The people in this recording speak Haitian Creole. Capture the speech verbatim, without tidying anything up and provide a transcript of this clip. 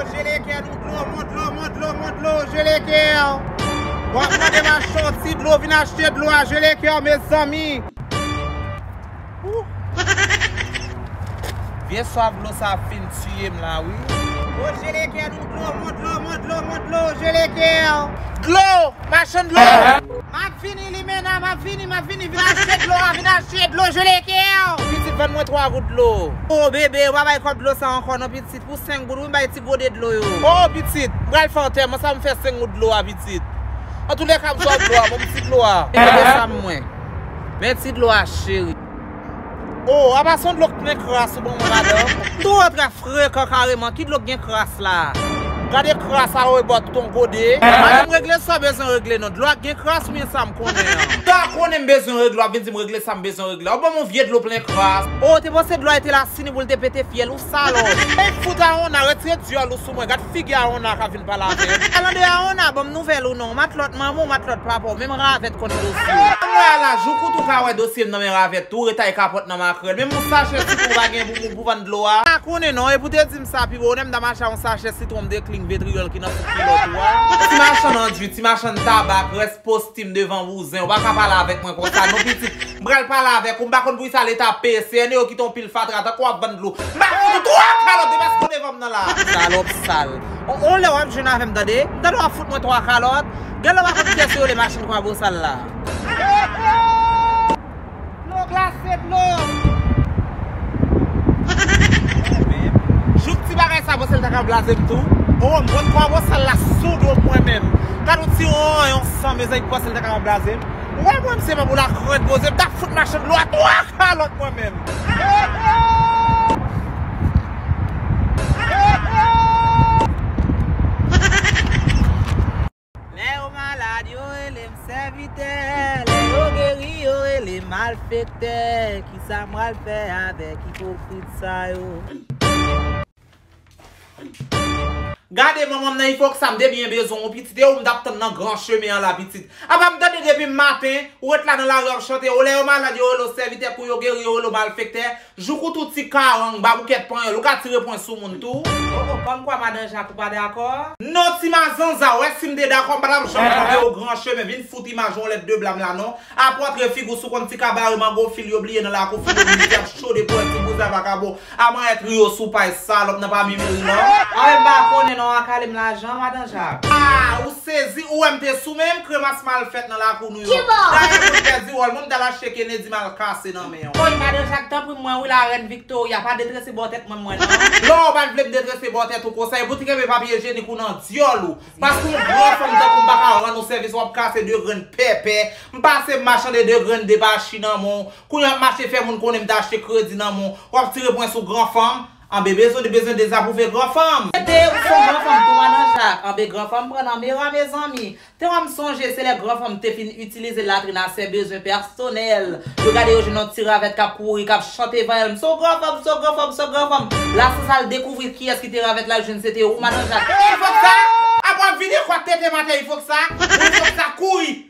Jele kè nou dlo, mont dlo, mont dlo, mont dlo, jele kè. W ap mande m achte yon ti dlo, vin achte dlo a, jele kè, mezanmi. Ouh. Vye swaf dlo sa ap fin tiye m la, wi. O jele kè nou dlo, mont dlo, mont dlo, mont dlo, jele kè. Dlo! Machann dlo! M ap vini, Limena, m ap vini, m ap vini, vin achte dlo a, vin achte dlo, jele kè! Pitit, vann mwen twa goud dlo. O bebe, ou pa bay kòb dlo sa ankò non, pitit, pou senk goud, wi, m bay ti gode dlo yo. O pitit, m pral fè antèman, sa m fè senk goud dlo a, pitit. Antoulèka, m sòt dlo a, ban m ti dlo a. Gade sa m mwen. Men ti dlo a, cheri. O, apa se yon dlo k plen kras ou ban mwen, madanm? Tou antre frekan kareman, ki dlo k gen kras la? Gade kras a rebò tout yon gode. Madanm, regle sa w bezwen regle non. Dlo a gen kras oubyen sa m konnen an? Sa konnen m bezwen regle, w ap vin di m regle sa m bezwen regle. Ou ban m yon vye dlo plen kras. O, te panse dlo a te lasini pou l te pete fyèl ou, salòp. Ey, fout a yon a, retire dyòl ou sou mwen. Gad figi a yon a k ap vin pale avè m. Alan de a yon a, ban m nouvèl ou non. Matlòt manman w, matlòt papa w, menm ravèt konn dosye. Mwen ala, jou kout ou ka wè dosye m nan men ravèt tou, retay kapòt nan makrèl. Menm yon sachè sitwon pa gen pou, pou, pou vann dlo a. Pa konnen non, epi w te di m sa pi bon, ou menm ta mache a yon sachè sitwon m dekling vetriyòl ki nan fouk kilòt ou a. Ti machann andui, ti machann tabak, rès postim devan bouzen, ou pa ka pale avèk mwen konsa non pitit. M pral pale avèk ou, m pa konn poukisa leta ap peye C N E yo kite yon pil fatra tankou w ap vann dlo. M ap fout ou twa kalòt depaske w devan m nan la. Salòp sal. On, on lè w ap jwenn avè m tande. M tande w ap fout mwen twa kalòt. Gen lè w pa konn kiyès yo rele machann kwabosal la. Dlo glase, dlo. Jouk ti bagay sa panse l ta ka blaze m tou. O, m pran kwabosal la sou do mwen menm. Gad yon ti yon, yon san, mezanmi, ki panse l ta ka blaze m. Ou wè mwen, se pa pou lakrèt poze m, t ap fout machann dlo a twa kalòt mwen menm. Lè yo malad, yo rele m sèvitè. Lè yo geri, yo rele m malfektè. Kisa m pral fè avèk ipokrit sa yo? Gade manman m nan, ifok sa m te byen bezwen w pitit, e ou m t ap tann nan gran chemen an la pitit. Apa m tande depi maten, ou ret la nan lari w ap chante, o lè yo malad yo rele w sèvitè, kou yo geri yo rele w malfektè, jouk ou tou ti karang, baboukèt panyòl, ou ka tire pwen sou moun tou. O, o, kòmkwa madan Jak ou pa dakò? Non ti mazanza, w wè si m te dakò, m pa t ap janm kanpe w gran chemen, vin fout imaj yon lèt de blam la non. Apre w antre figi w sou konn ti kabare mango fil yo bliye nan lakou fil yo bliye, ap chode pou wè ti bouzen vakabon. A manyè triyo sou pay salòp nan pa mimiri non. A, m pa konnen non, a kale m lajan, madan Jak. A, ou sezi, ou wè m te sou men m, kremas mal fèt nan lakou nou yo. Dayè moun pèdi wòl mwen, m t al achte Kennedy mal kase nan men w. Oy, madan Jak, tanpri mwen wi, larèn Victoria, pa detrese bò tèt mwen, mwen non. Lò w pa t vle m detrese bò tèt ou konsa, e pou ti kenbe papye ijyenik ou nan dyòl ou. Paske yon gran fanm tankou m pa ka rann ou sèvis, w ap kase de grenn pèpè. M pase m machande de grenn depachi nan men w. Kounye a w ap mache fè moun konnen m te achte kredi nan men w. W ap tire pwen sou gran fanm. Anben bezwen, bezwen dezapwouve gran fanm. Ede, ou se yon gran fanm tou, madan Jak. Anben gran fanm pran nan mera, mezanmi. Te wè m sonje, se lè gran fanm te fin itilize latrin a sè bezwen pèsonèl. Yo gade yo jwenn yon ti ravèt k ap kouri, k ap chante vayal. M se yon gran fanm, m se yon gran fanm, m se yon gran fanm. La sans al dekouvri kiyès ki te ravèt la, jwenn se te ou, madan Jak. Ifok sa, apa w ap vide kwa tete maten ifok sa, ifok sa kouri.